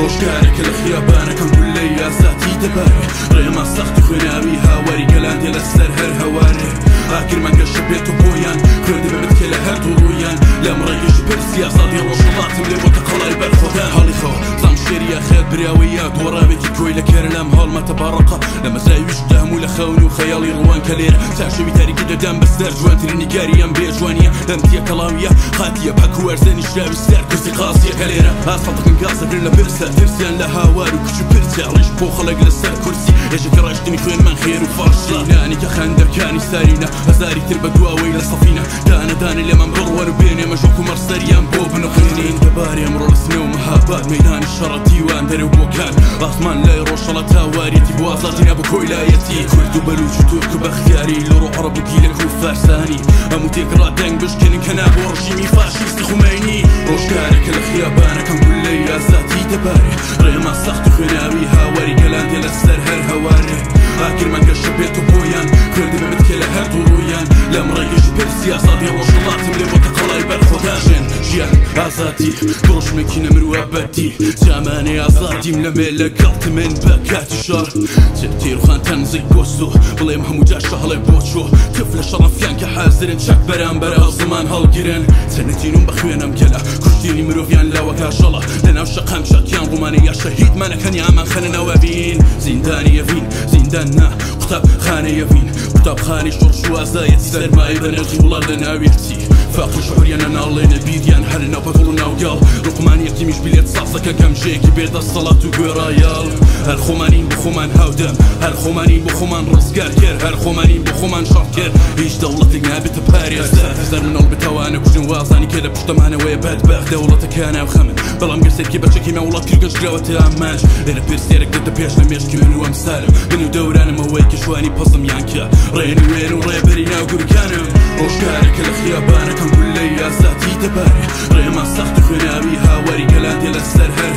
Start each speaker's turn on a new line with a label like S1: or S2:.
S1: ڕۆژگارێکە لە خیابانەکەم گولەی ئازادی دەبارێ ڕێمان سەخت و خوێناوی هاواری گەلان دێ لەسەر هەر هەوارێ ئاگرمان گەشە بێت و بۆیان خوێن دەبێت کێ لە هەردوو ڕوویان لەم ڕێگەش پرسی ئازادی ڕۆژهەڵاتم لێ بۆتە قەڵای بەرخۆدان هەڵی خەوە زام شێریە خێت براوەیە دۆڕاوێکی کۆی لە کێرە لەم هەڵمەتە بەڕەقە لە مەزراویش هەموو لە خەون و خەیاڵی ڕوان کە لێرە تاشەوی تاریکی دەدەم بەسەر جوانترین نیگاری ئەم بێجوانیە لەم تێکەڵاویە قاتیە پاک و وەرزەنی شراوی سەر کورسی قازیە کە لێرە ئاسفاڵتەکەن گاز دەگرن لە پرسە ترسیان لە هاوار و کچ و پرچە ڕیش پۆخەڵێک لەسەر کورسی ێژەکە ڕێژتنی خوێنمان خێر و فەڕشی نانی کە خەندەکانی سارینە هەزاری تر بە دواوەی لە سەفینە دانە دانە لێمان بڕوەن و بێنێ مەژۆک و مەڕسەریان بۆ بنوقێنین دەبارێ ئەمڕۆ لە سنە و مەهاباد مەیدانی شەڕە دیوان دەرێ و بۆکان ئاسمان لای ڕۆژهەڵات هاواریەتی بۆ ئازادی نابوو کۆیلایەتی کورد و بەلوچ و تورک و بەختیاری لوڕ و عەرەب و گیلەک و فارسانی هەموو تێکڕا دەنگ بشکێنن کە نابوو ڕژیمی فاشیستی خومەینی ڕۆژگارێکە لە خیابانەکەم گولەی ئازادی دەبارێ ڕێمان سەخت و خوێناوی هاواری گەلان دێ لەسەر هەر هەوارێ ئاگرمان گەشە بێت و بۆیان خوێن دەبێت کێ لە هەردوو ڕوویان لەم ڕێگەش پرسی ئازادی ڕۆژهەڵاتم لێ بۆتە قەڵای بەرخۆدان ژن ژیان ئازادی دروشمێکی نەمر و ئەبەدی جامانەی ئازادیم لەمێ لەگەڵت من بە کاتی شەڕ تیرخان تەنزیک بۆ سوو بڵێم هەموو جار شەهڵێ بۆ چۆ تف لە شەڕەفیان کە حازرن چەک بەرامبەر ئاسمان هەڵگرن چەنەتینوم بە خوێنم گەلە کوشتینی مرۆڤیان لاوەکە شەڵە لەناو شەقام چەکیان ڕوومانە یا شەهیدمانەکانی ئامان خەنەناوە بین زیندانی ئەڤین زیندان نا قوتابخانەی ئەڤین قوتابخانەی شۆڕش و ئازایەتی سەرمایە بە نرخی وڵات لە ناویەتی فاقی شعوریان ناڵێنە بیریان هەر ناو پەتڵ و ناوگەڵ ڕقمانی یەکیمیش بلێت سازەکە گەمژەیەکی بێدەسەڵات و گوێڕایەڵ هەر خۆمانین بۆ خۆمان هاودەم هەر خۆمانین بۆ خۆمان ڕزگار کرد هەر خۆمانین بۆ خۆمان شەڕ کرد هیچ دەوڵەتێک نابێتە پارێزەر هەزار مناڵ بتوانە کوژن وازانی کە لە پشتەمانەوەیە بەدبەخت دەوڵەتەکە ناو خەمن بەڵام گەسێکی بەچەکی ما وڵات کرد گەشتراوەتە ئامانج لێرە پرسیارێک دێتە پێش لە مێشکی من و ئەمسالم من و دەورانم ئەوەی کە شوانی پەزم یان کە ڕێنوێن و ڕێبەری ناو گورگانم ڕۆژگارێکە لە خیابانەکەم گولەی ئازادی دەبارێ ڕێمان سەخت و خوێناوی هاواری گەلان دێ لەسەر هەر